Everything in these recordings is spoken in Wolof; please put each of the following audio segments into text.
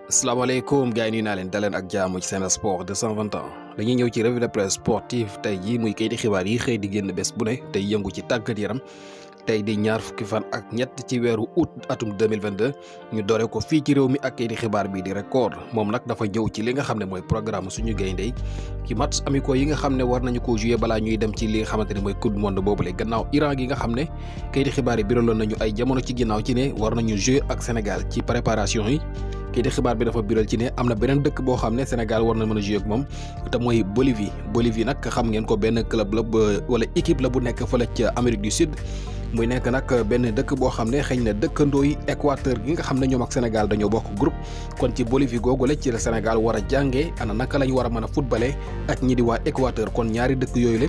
asalaamaaleykum gars yi nuyu naa leen daleen ak jaamu ci Sen Sport 221 dañuy ñëw ci revue de presse sportive tey jii muy kayiti xibaar yi xëy di génn bés bu ne tey yëngu ci tàggat yaram tey di ñaar fukki fan ak ñett ci weeru août atum 2022 ñu doore ko fii ci réew mi ak kayiti xibaar bii di record moom nag dafa ñëw ci li nga xam ne mooy programme suñu gayndey ci match amicaux yi nga xam ne war nañu ko jouer balaa ñuy dem ci li nga xamante ne mooy coupe du monde boobule gannaaw Iran gi nga xam ne kayiti xibaar yi biraloon nañu ay jamono ci ginnaaw ci ne war nañu jouer ak Sénégal ci préparation yi kii di xibaar bi dafa biral ci ne am na beneen dëkk boo xam ne Sénégal war na mën a jouer ak moom te mooy Bolivie nag xam ngeen ko benn club la wala équipe la bu nekk fële ca Amérique du Sud muy nekk nag benn dëkk boo xam ne xëy na dëkkandoo yi Équateur gi nga xam ne ñoom ak Sénégal dañoo bokk groupe kon ci Bolivie googu la ci la Sénégal war a jàngee ana naka la ñu war a mën a footballé ak ñi di waa Équateur kon ñaari dëkk yooyu la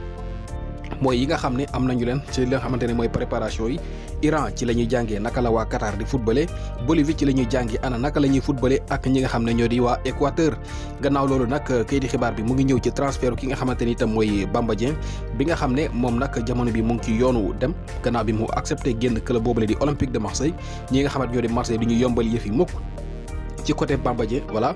mooy yi nga xam ne am nañu leen ci li nga xamante ne mooy préparation yi Iran ci la ñuy jàngee naka la waa Qatar di footballé Bolivie ci la ñuy jàngee ana naka la ñuy footballé ak ñi nga xam ne ñoo di waa Équateur gannaaw loolu nag kayit di xibaar bi mu ngi ñëw ci transfert ki nga xamante ni itam mooy Bamba Dieng bi nga xam ne moom nag jamono bi mu ngi ci yoonu dem gannaaw bi mu accepté génn club boobule di Olympique de Marseille ñi nga xamante ñoo di Marseille du ñu yombal yëf yi mukk ci côté Bamba Dieng voilà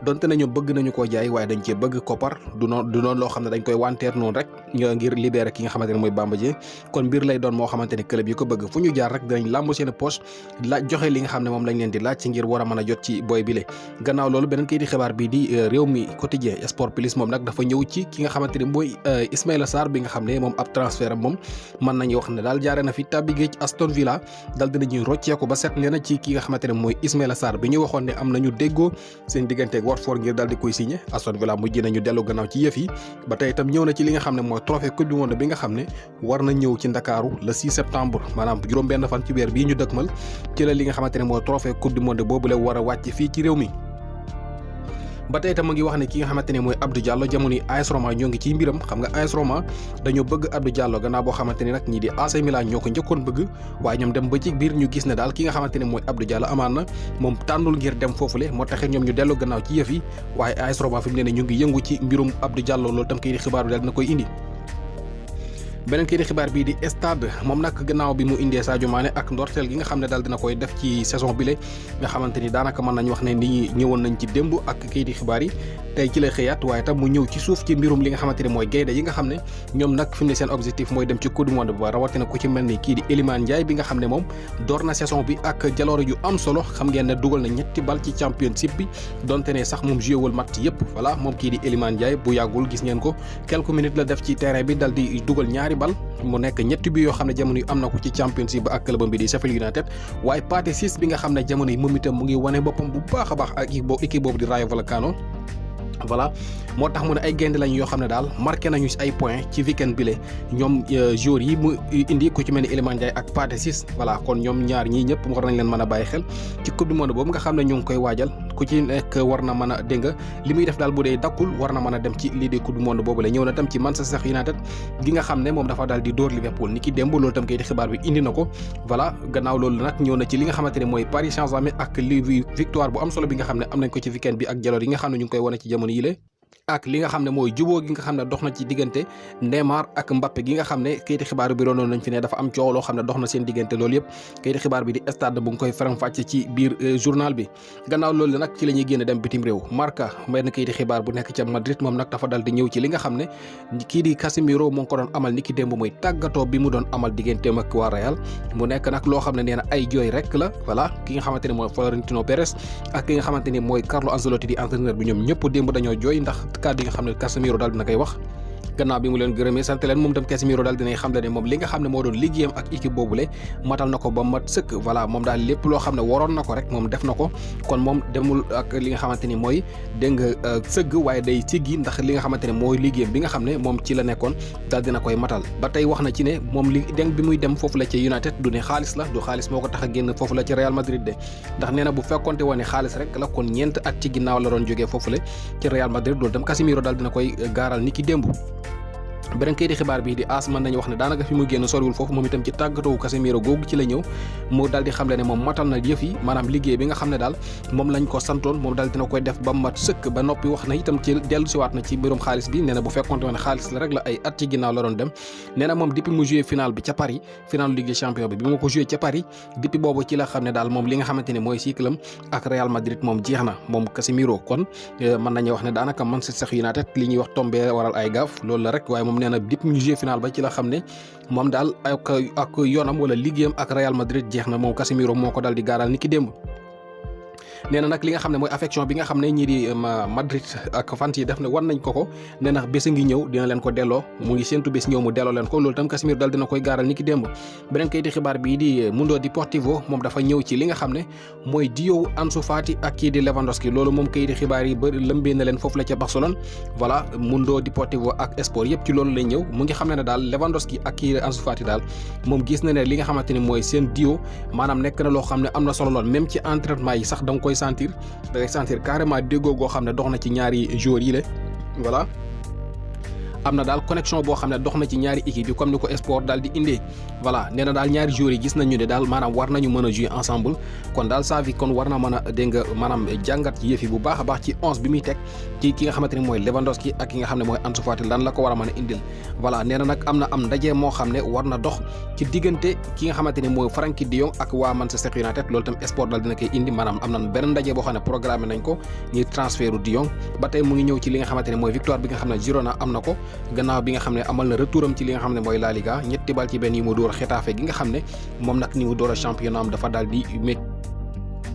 donte nañu bëgg nañu koo jaay waaye dañ cee bëgg koppar du noonu loo xam ne dañ koy wanteer noonu rek ngir libérer ki nga xamante ne mooy Bamba Dieng kon mbir lay doon moo xamante ne club yi ko bëgg fu ñu jaar rek dinañ làmb seen poche laaj joxe li nga xam ne moom lañ leen di laaj ci ngir war a mën a jot ci boy bile gannaaw loolu beneen kayit di xibaar bii di réew mi quotidien sport plus moom nag dafa ñëw ci ki nga xamante ne mooy Ismaïla Sarr bi nga xam ne moom ab transfert am moom mën nañu wax ne daal jaare na fi tàbbi géej Aston Villa dal dinañuy rocceeku ba set nee na ci ki nga xamante ne mooy Ismaïla Sarr bi ñu waxoon ne am nañu déggoo seen digganteeg Watford ngir daal di koy signé Aston Villa mujj nañu dellu gannaaw ci yëf yi ba tey itam ñëw na ci li nga xam ne mooy trophée coupe du monde bi nga xam ne war na ñëw ci Ndakaaru le 6 septembre maanaam juróom benn fan ci weer bii ñu dëkkmal ci la li nga xamante ne mooy trophée coupe du monde boobu la war a wàcc fii ci réew mi ba tey itam mu ngi wax ne ki nga xamante ne mooy Abdou Diallo jamono yi AS Roma ñoo ngi ciy mbiram xam nga AS Roma dañoo bëgg Abdou Diallo gannaaw boo xamante ne nag ñii di AC Milan ñoo ko njëkkoon bëgg waaye ñoom dem ba ci biir ñu gis ne daal ki nga xamante ne mooy Abdou Diallo amaan na moom tànnul ngir dem foofule moo taxee ñoom ñu dellu gannaaw ci yëf yi waaye AS Roma fi mu ne ñu ngi yëngu ci mbirum Abdou Diallo loolu tam kii di xibaar bi daal dina koy indi beneen kii di xibaar bii di stade moom nag gannaaw bi mu indee Sadio Mané ak ndorteel gi nga xam ne daal dina koy def ci saison bile nga xamante ni daanaka mën nañ wax ne ni ñëwoon nañ ci démb ak kii di xibaar yi tey ci lay xëyaat waaye tam mu ñëw ci suuf ci mbirum li nga xamante ne mooy gaynde yi nga xam ne ñoom nag fi mu ne seen objectif mooy dem ci coupe du monde ba rawatina ku ci mel ni kii di Iliman Ndiaye bi nga xam ne moom door na saison bi ak jaloore yu am solo xam ngeen ne dugal na ñetti bal ci championship bi donte ne sax moom joué wul match yëpp voilà moom kii di Iliman Ndiaye bu yàggul gis ngeen ko quelques minutes la def ci terrain bi dal di dugal ñaari bal mu nekk ñetti bi yoo xam ne jamono yi am na ko ci championship ba ak clubam bi di Sheffield United waaye Pathé Ciss bi nga xam ne jamono yi moom itam mu ngi wane boppam bu baax a baax ak équipe boobu di Rayo Vallecano voilà moo tax mu ne ay gaynde lañu yoo xam ne daal marqué nañu ci ay points ci weekend bile ñoom joueurs yi mu indi ku ci mel ni Iliman Ndiaye ak Pathé Ciss voilà kon ñoom ñaar ñii ñëpp war nañ leen mën a bàyyi xel ci coupe du monde boobu nga xam ne ñu ngi koy waajal ku ci nekk war na mën a dégg nga li muy def daal bu dee dakkul war na mën a dem ci lii di coupe du monde boobu la ñëw na tam ci Manchester United gi nga xam ne moom dafa daal di dóor Liverpool ni ki démb loolu tam kay di xibaar bi indi na ko voilà gannaaw loolu nag ñëw na ci li nga xamante ne mooy Paris Saint-Germain ak li victoire bu am solo bi nga xam ne am nañ ko ci weekend bi ak jaloor yi nga xam ne ñu ngi koy wane ci jamono yile ak li nga xam ne mooy jubóo gi nga xam ne dox na ci diggante Neymar ak Mbappé gi nga xam ne kayiti xibaar bi ronoon nañ fi ne dafa am coow loo xam ne dox na seen diggante loolu yëpp kayiti xibaar bi di stade bu ngi koy faram-fàcce ci biir journal bi gannaaw loolu nag ci la ñuy génn dem bitim réew Marca benn kayiti xibaar bu nekk ca Madrid moom nag dafa dal di ñëw ci li nga xam ne kii di Casemiro moo ngi ko doon amal ni ki démb muy tàggatoo bi mu doon amal digganteem ak waa Real mu nekk nag loo xam ne nee na ay jooy rek la voilà ki nga xamante ne mooy Florentino Pérez ak ki nga xamante ne mooy Carlo Ancelotti di entraîneur bi ñoom ñëpp démb dañoo jooy ndax kàddu yi nga xam ne Casemiro daal dina koy wax gannaaw bi mu leen gërëmee sant leen moom tam Casemiro daal dinay xam ne moom li nga xam ne moo doon liggéeyam ak équipe boobule matal na ko ba mat sëkk voilà moom daal lépp loo xam ne waroon na ko rek moom def na ko kon moom demul ak li nga xamante ni mooy dégg nga sëgg waaye day siggi ndax li nga xamante ne mooy liggéeyam bi nga xam ne moom ci la nekkoon daal dina koy matal ba tey wax na ci ne moom li deng bi muy dem foofu la ci United du ne xaalis la du xaalis moo ko tax a génn foofu la ci Real Madrid de ndax nee na bu fekkonte woon ne xaalis rek la kon ñeent at ci ginnaaw la doon jógee foofu la ci Real Madrid loolu tam Casemiro daal dina koy gaaral ni ki démb beneen kayiti xibaar bii di AS mën nañu wax ne daanaka fi mu génn soriwul foofu moom itam ci tàggatoo Casemiro googu ci la ñëw mu daal di xamle ne moom matal na yëf yi maanaam liggéey bi nga xam ne daal moom lañ ko santoon moom daal dina koy def ba mat sëkk ba noppi wax na itam ci dellu siwaat na ci mbirum xaalis bi nee na bu fekkoonte ne xaalis la rek la ay at ci ginnaaw la doon dem nee na moom depuis mu joué final bi ca Paris final Ligue des Champions bi ma ko joué ca Paris depuis boobu ci la xam ne daal moom li nga xamante ne mooy cycle am ak Real Madrid moom jeex na moom Casemiro kon mën nañu wax ne daanaka Manchester United li ñuy wax tombé waral ay gaaf loolu la rek waaye moom nee na depuis mu joué final ba ci la xam ne moom daal ak yoonam wala liggéeyam ak Real Madrid jeex na moom Casemiro moo ko daal di gaaral ni ki démb. nee na nag li nga xam ne mooy affection bi nga xam ne ñii di Madrid ak fans yi def ne war nañ ko nee na bés a ngi ñëw dina leen ko delloo mu ngi séntu bés ñëw mu delloo leen ko loolu tam Casemiro dal dina koy gaaral ni ki démb. beneen kayiti xibaar bii di Mundo Deportivo moom dafa ñëw ci li nga xam ne mooy diyow Ansu Fati ak kii di Lewandowski loolu moom kayiti xibaar yi bëri lëmbee na leen foofu la ca Barcelone voilà Mundo Deportivo ak Sport yëpp ci loolu lay ñëw mu ngi xam ne daal Lewandowski ak kii di Ansu Fati daal moom gis na ne li nga xamante ni mooy seen diyo maanaam nekk na loo xam ne am na solo lool même ci entraînement yi sax da nga koy sentir da ngay sentir carrément déggoo goo xam ne dox na ci ñaari joueurs yi la voilà am na daal connexion boo xam ne dox na ci ñaari équipe yi comme ni ko Sport daal di indee voilà nee na daal ñaari joueurs yi gis nañu ne daal maanaam war nañu mën a jouer ensemble kon daal Xavi kon war na mën a dégg nga maanaam jàngat ci yëf yi bu baax a baax ci 11 bi muy teg ci ki nga xamante ne mooy Lewandowski ak ki nga xam ne mooy Ansu Fati lan la ko war a mën a indil voilà nee na nag am na am ndaje moo xam ne war na dox ci diggante ki nga xamante ne mooy Frenkie de Jong ak waa Manchester United loolu tam Sport daal dina koy indi maanaam am na benn ndaje boo xam ne programmé nañ ko ñuy transferu de Jong ba tey mu ngi ñëw ci li nga xamante ne mooy victoire bi nga xam ne Girona am na ko gannaaw bi nga xam ne amal na retouram ci li nga xam ne mooy La Liga ñetti bal ci benn yi mu door Xetafe gi nga xam ne moom nag ni mu door a championnat am dafa daal di métti.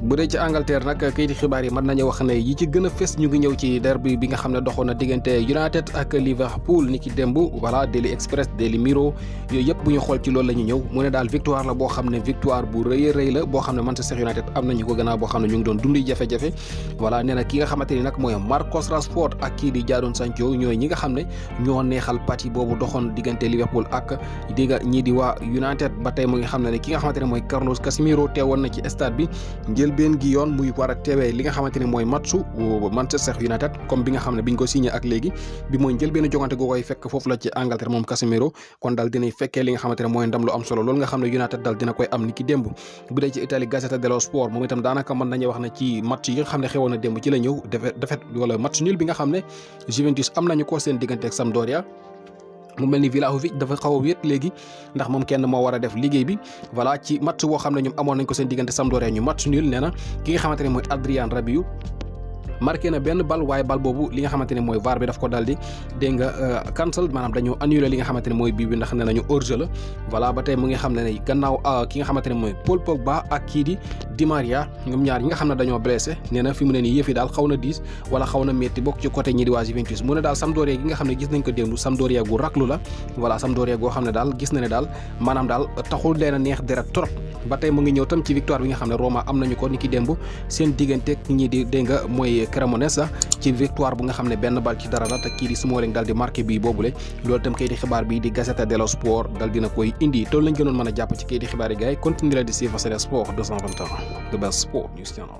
bu dee ci Angleterre nag kayiti xibaar yi mën nañu wax ne yi ci gën a fës ñu ngi ñëw ci derby bi nga xam ne doxoon na diggante United ak Liverpool ni ki démb voilà Daily Express Daily Mirror yooyu yëpp bu ñu xool ci loolu la ñu ñëw mu ne daal victoire la boo xam ne victoire bu rëy a rëy la boo xam ne Manchester United am nañu ko gannaaw boo xam ne ñu ngi doon dundi jafe-jafe voilà nee na ki nga xamante ni nag mooy Marcos Rashford ak kii di Jadon Sancho ñooy ñi nga xam ne ñoo neexal partie boobu doxoon diggante Liverpool ak digga ñii di waa United ba tey mu ngi xam ne ki nga xamante ne mooy Carlos Casemiro teewoon na ci stade bi benn gi yoon muy war a teewee li nga xamante ne mooy matchu Manchester United comme bi nga xam ne biñ ko signé ak léegi bi mooy njël benn jogante goo koy fekk foofu la ci Angleterre moom Casemiro kon daal dinay fekkee li nga xamante ne mooy ndam lu am solo loolu nga xam ne United daal dina koy am ni ki démb bu dee ci Italie Gazzetta dello Sport moom itam daanaka mën nañu wax ne ci match yi nga xam ne xewoon na démb ci la ñëw défaite wala match nul bi nga xam ne Juventus am nañu ko seen diggante ak Sampdoria mu mel ni Vlahovic dafa xaw a wéet léegi ndax moom kenn moo war a def liggéey bi voilà ci match boo xam ne ñoom amoon nañ ko seen diggante Sampdoria ñu match nul nee na ki nga xamante ne mooy Adrien Rabiot marqué na benn bal waaye bal boobu li nga xamante ne mooy VAR bi daf ko daal di dégg nga cancel maanaam dañoo annulé li nga xamante ne mooy bii bi ndax ne nañu hors-jeu la voilà ba tey mu ngi xam ne gannaaw ki nga xamante ne mooy Paul Pogba ak kii di Di Maria ñoom ñaar yi nga xam ne dañoo blessé nee na fi mu ne nii yëf yi daal xaw na diis wala xaw na métti bokk ci côté ñi di waa Juventus mu ne daal Sampdoria gi nga xam ne gis nañ ko démb Sampdoria gu raklu la voilà Sampdoria goo xam ne daal gis na ne daal maanaam daal taxul leen a neex deret trop ba tey mu ngi ñëw tam ci victoire bi nga xam ne Roma am nañu ko ni ki démb seen diggante ñi di dégg nga mooy Cremonese ci victoire bu nga xam ne benn bal ci dara la te kii di Smalling daal di marqué bii boobule loolu itam kayiti xibaar bi di Gazzetta dello Sport dal dina koy indi tool lañ gënoon mën a jàpp ci kayiti xibaar yi gars yi continuer la di suivre Sen Sport 221 the best sport news channel